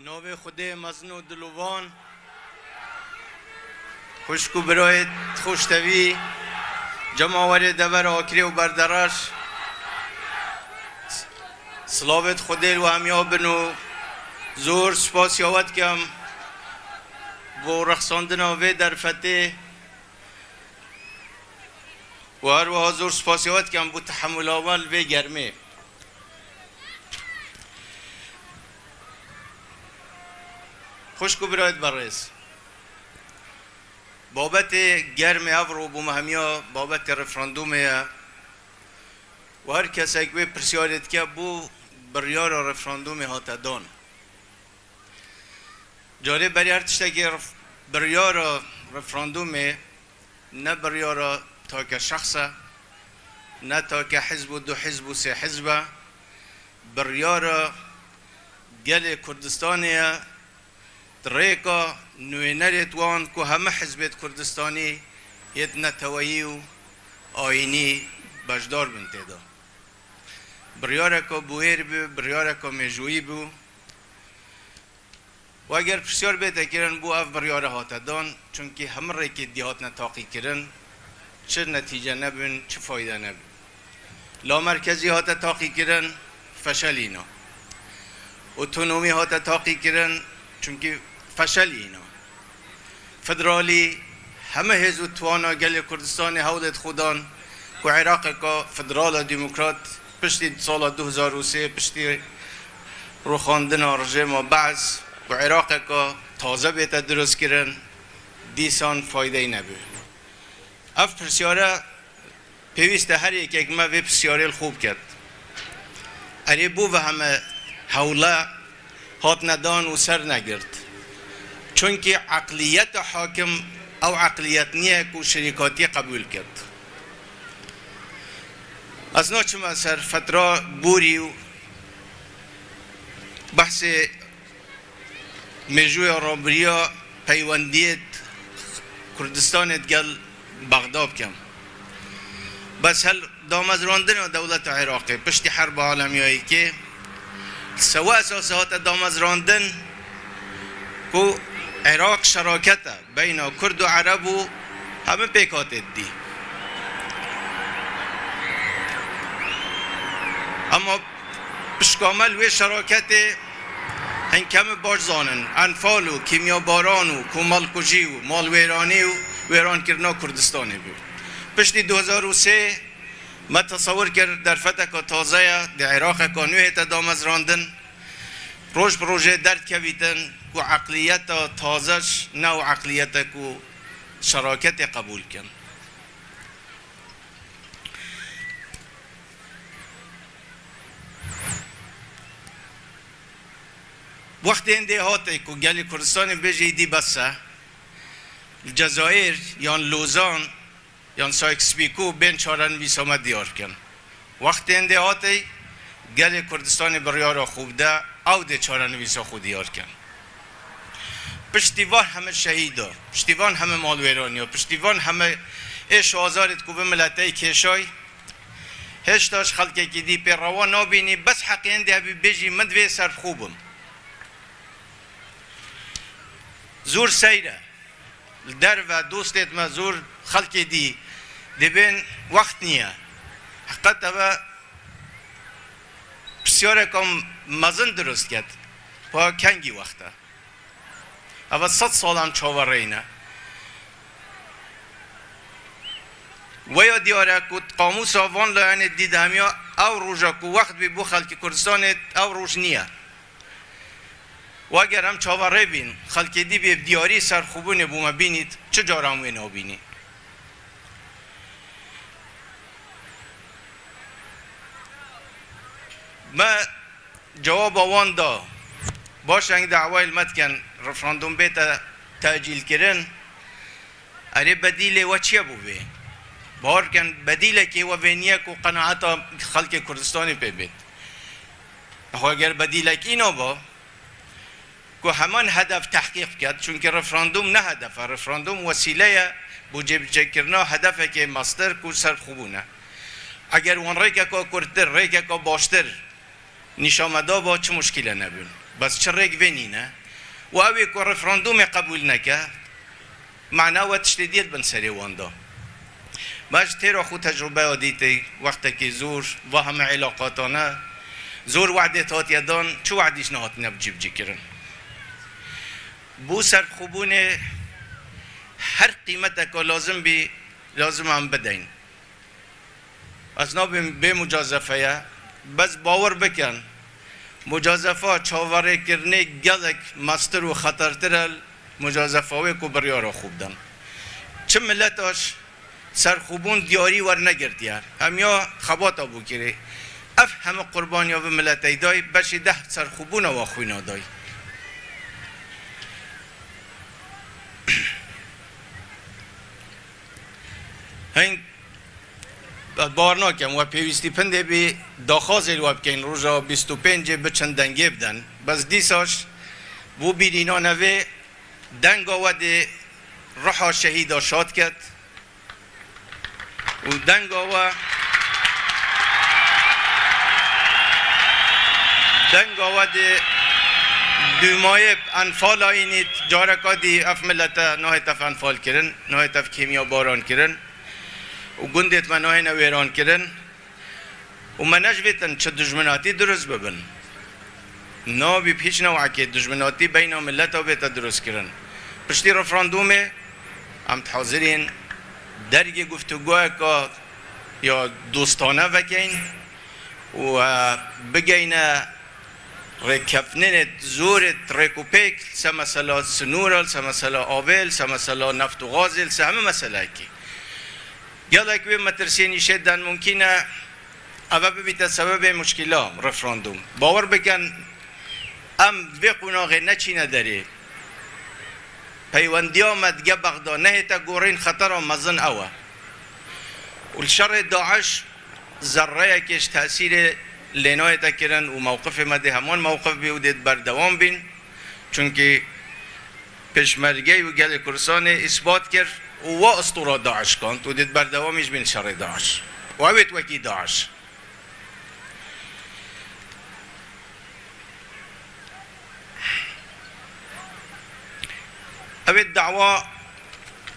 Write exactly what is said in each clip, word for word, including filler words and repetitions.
Navê Xwedê mezin û dilovan, xwişk û birayê xweştevî, cemawerê dever akirê û berdereş, silavêt Xwedê li we hemiya bin û zor spasiya we dikim bo rexsandina vê derfetê. û her wiha zor spasiya we dikim bo tehemula we li vê germê. Xwişk û birayêt berêz. Babetê germê evro bo me hemiya babetê referandumê ye. Û her kesek wê pirsyarê dike bo biryara referandumê hate dan. Carê berî her tiştekî ref-, biryara referandumê ne biryara take şexs e, ne take hizb û du hizb û sê hizb e. Biryara gelê Kurdistanê ye, di rêka nûnerêt wan ku hemû hizbêt Kurdistanî yêt neteweyî û ayînî beşdar bin tê de. Biryareka bûyêr bû, biryareka mêjûyî bû. Û eger pirsyar bête kirin, bo ev biryare hate dan, çunkî hemû rêkê dî hatine taqî kirin, çi netîce nebûn, çi fayde nebû. La merkezî hate taqî kirin, feşelîna. Otonomî hate taqî kirin, çunkî feşelîna. Federalî, hemû hêz û tiwana gelê Kurdistanê hewlêt xwe dan ku Iraqeka federal a demokrat piştî sala du hezar û sê, piştî rûxandina rejêma Be'es ku Iraqeka taze bête dirustkirin, dîsan faydeyî nebû. Ev pirsyare pêwîst e her yekek me vê pirsyarê li xwe biket. Erê, bo ve heme hewle hatine dan û ser negirt. Çunkî eqliyeta hakim ew eqliyet niye ku şirîkatiyê qebûl ket. Ez naçime ser fetra borî û behsê mêjûya rabiriya peywendiyêt Kurdistanê digel Bexda bikim. Bes hel damezrandina dewleta Iraqê piştî Herba Alemî ya Yekê, sewe esasê hate damezrandin ku Iraq şeraket e beyna Kurd û Ereb û hemû pêkhatê didî. Ema pişka me li wê şeraketê hin kemî baş zanin, enfal û kîmyabaran û komelkujî û malwêranî û wêrankirina Kurdistanê bû. Piştî du hezar û sê me tesewir kir derfeteka taze ye, di Iraqeka nû hête damezrandin. Roj bi rojê derdkevîtin ku eqliyeta taze ne ew eqliyete ku şeraketê qebûl kin. Wextê hindê hate ku gelê Kurdistanê bêje îdî bes e, li Cezayir yan Lozan yan Sykes-Picot bên çarenivîsa me diyar kin. Wextê hindê hate gelê Kurdistanê biryara xwe bide, ew dê çarenivîsa xwe diyar kin. Piştî van heme şehîda, piştî van heme malwêraniya, piştî van heme êş û azarê ku vê miletê kêşay, hêşta ji xelkekî dî pê rewa nabînî, bes heqê hindê hebî bêjî min divê serbixwe bim. Zor seyr e. Li derve dostêt me zor xelkê dî dibên wext niye. Heqet eve pisyareka mezin dirust ket. Pa kengî wext e. Eve sed salan çavereyne. Weya diyar e ku qamûsa van layenê dî de hemiya ew roja ku wext bî bo xelkê Kurdistanê ew roj niye. Weger em çaverê bîn, xelkê dî bê bi diyarî serbixwebûnê bo me bînît, çi cara em wê nabînî? Me cewaba wan da, baş e, hingî dawayê li me dikin, referandûm bête tecîlkirin. Erê, bedîlê we çi ye bo vê? Bawer bikin, bedîlekê we vê niye ku qenaeta xelkê Kurdistanê pê bêt. Xwe eger bedîlek îna ba, ku heman hedef tehqîq biket, çunkî referandûm ne hedef e, referandûm wesîle ye bo cêbicêkirina hedefekê mestir ku serbixwebûn e. Eger wan rêkeka kurtir, rêkeka baştir nîşan me daba, çi muşkîle nebûn. Bes çi rêk vê nîne? Û ew ê ku referandûmê qebûl neke, mana we tiştê diyê li bin serê wan da. Me ji têra xwe tecrûbeya dîtê, wextekî zor, va heme êlaqatane, zor wehdê hatiye dan, çi wehdî jî nehatine cîbicîkirin. Bo serxwebûnê her qîmeteka lazim bî, lazim em bideyn. Ez nabim bê mucazefe ye. Bes bawer bikin, mucazefa çaverêkirinê gelek mestir û xetertir e li mucazefa wê ku biryara xwe bidin. Çi miletaş serxwebûn diyarî wernegirtiye. Em ya xebata bûkirê. Ev heme qurbaniya vê miletey day, beşê deh serxwebûna wa xwîna day. Hing, ez bawer nakim, we pêwîstî pindê bî, daxwazê li we bikeyn, roja bîst û pêncê biçin dengê bidin. Bes dîsa ji bo bîrîna nevê, denga we dê ruha şehîda şad ket û denga we, denga we dê dûmayê enfala înît, careka dî ev milete nahête enfal kirin, nahête kêmiya baran kirin û gundêt me nahêne wêran kirin û me nejvêtin çi dijminatî dirust bibin. Nabî bi hîç newekê dijminatî beyna mileta bête dirustkirin. Piştî referandûmê em dihazirîn dergê guftûgoyeka ya dostane vekeyn û, e, bigeyne rêkeftinê zorê rêk û pêk, se mesela sinûr e, se mesela avê, se mesela neft û gazê, se heme meseleyekî. Gelek wê metirsiyên îşê den mumkîn e, eve bibîte sebebê muşkîla referandûm. Bawer bikin, em vê qonaxê neçîne derê. Peywendiya me dige Bexda nehête gorîn, xetera mezin ew e. Û li şerê DAIŞ zerreyekê ji tesîrê lê nayête kirin û mewqifê me dê heman mewqif bî û dê berdewam bîn. Çunkî Pêşmergeyê û gelê Kurdistanê îsbat kir û wa istûra DAIŞ kand û dê berdewamî ji bin şerê DAIŞ. Û ew ê wekî DAIŞ. Ew ê dawa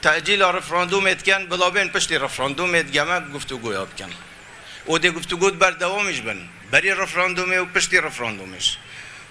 tecîla referandûmê dikin, bila bên piştî referandûmê digeme guftûgoya bikin. Û dê guftûgo berdewamî ji bin. Berî referandûmê û piştî referandûmê jî.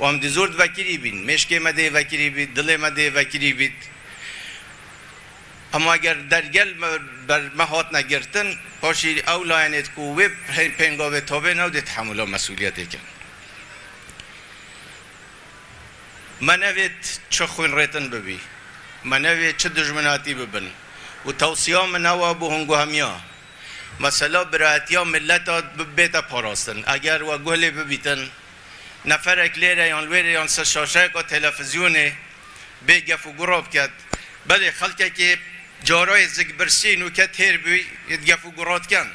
Û em dê zor di vekirî bîn. Mêşkê me dê vekirî bît, dilê me dê vekirî bît. Ema eger dergel me, ber me hatine girtin, paşî ew layenê ku wê pê-, pêngavê tabê ne, ew dê tehemûla mesûliyetê kin. Me nevêt çi xwînrêtin bibî. Me nevê çi dijminatî bibin. Û tewsiya min ew e bo hingûhemiya. Mesela birayetiya mileta bi-, bête parastin. Eger we guh lê bibîtin, neferek lêre yan wêre yan ser şaşeyeka televizyonê bê gef û gura biket. Belê xelkekê carayê zikbirsîn û ke têr bûy, êd gef û gura diken.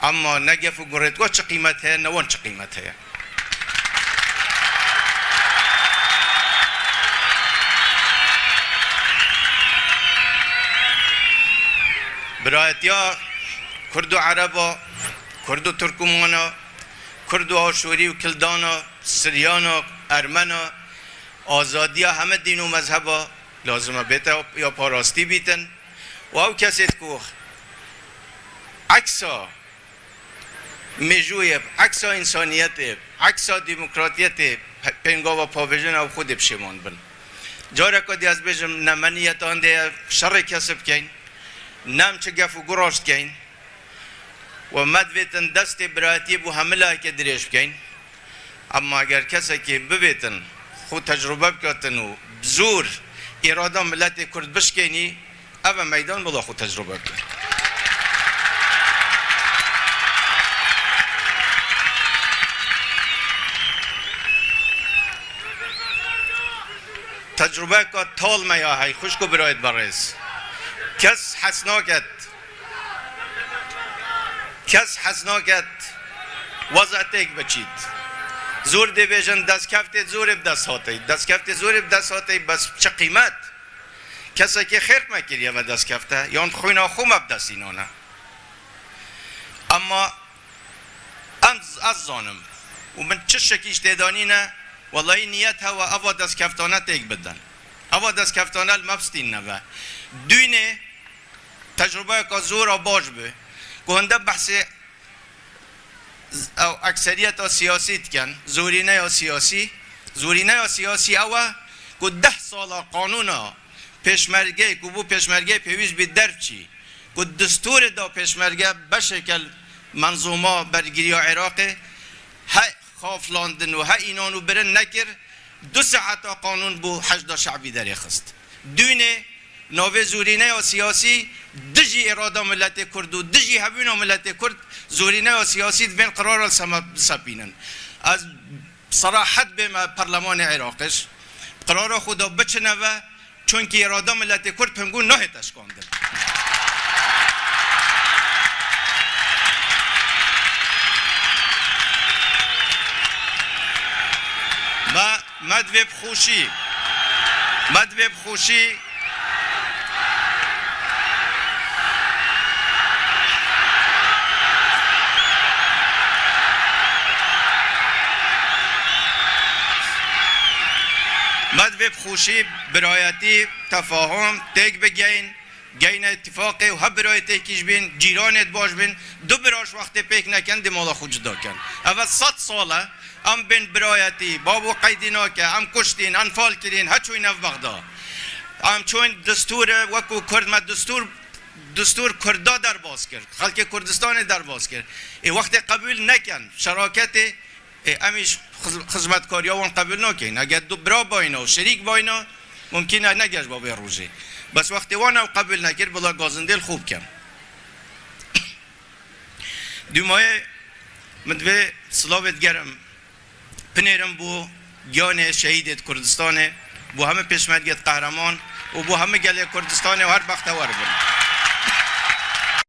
Ema ne gef û gurê we çi qîmet heye, ne wan çi qîmet heye. Birayetiya Kurd û Ereba, Kurd û Turkmana, Kurd û Aşûrî û Kildana, Siryana, Ermena, azadiya heme dîn û mezheba lazim e bête ya parastî bîtin. Û ew kesê ku eksa mêjûyê, eksa însaniyetê, eksa demokratiyetê, pe-, pêngava pavêjin ew xwedê pişêman bin. Careka dî ez bêjim, ne me niyeta hindê ye şerê kesî bikeyn, ne em çi gef û guraş dikeyn. We me divêtin destê birayetiyê bo hemilaheke dirêj bikeyn. Ema eger kesekê bivêtin, xwe tecrube bikatin û bi zor îrada miletê Kurd bişkênî, ev e meydan bila xwe tecrube bikin. Tecrubeka tal me ya hey, xwişk û birayêt berêz. Kes hez naket. Kes hez naket wezatêk biçît. Zor dê bêjin destkeftê zorê bi dest hatey. Destkeftê zorê bi dest hatey, bes çi qîmet? Kesekê xêr me kiriye ve destkefte, yan xwîna xwe me bi destî nane. Ema ez, ez zanim û min çi şekî ji têdanî ne, Wellahî niyet hewe eva destkeftane têk bidin. Eva destkeftane li me bistînine ve. Dûnê tecrubeyeka zor a baş bi. Ku hinde behsê z-, ew ekseriyeta siyasî dikin, zorîneya siyasî. Zorîneya siyasî ew e ku deh sala qanûna pêşmergeyê ku bû pêşmergeyê pêwîst bî derçî, ku distûrê da pêşmerge beşeke li menzûma bergiriya Iraqê he xaflandin û he înan û birin nekir, du saeta qanûn bû Heşda Şe'bî derêxist. Dûnê navê zorîneya siyasî dijî îrada miletê Kurd û dijî hebûna miletê Kurd zorîneya siyasî divên qirara li sema bisepînin. Ez serahet bême perlemanê Iraqê ji qirara xwe da biçine ve, çunkî îrada miletê Kurd pingû nahête şikandin. Me, me divê bi xweşî, me divê bi xweşî, me divê bi xweşî, birayetî, tefahum têk bigeyîn. Geyne îtîfaqê û hep birayê têkî ji bîn, cîranê baş bin, du bira ji wextê pêk nekin, dê mala xwe cuda kin. Ev e sed sal e, em bên birayetî, bab û qeydî nake, em kuştîn, enfal kirîn, he çûyne ev Bexda. Em çûyn distûr e, wekû Kurd me distûr, distûr Kurda derbas kir, xelkê Kurdistanê derbas kir. Ê wextê qebûl nekin, şeraketê Ê, em îş xiz-, xizmetkariya wan qebûl nakin. Eger du bira bayna û şerîk bayna, mumkin e negeş ba vê rojê. Bes wextê wan ew qebûl nekir, bila gazindê li xwe bikin. Dûmayê min divê silavê digerim, pinêrim bo giyanê şehîdê di Kurdistanê, bo hemî pêşmergê di qehreman û bo hemî gelê Kurdistanê û her bextewer bin.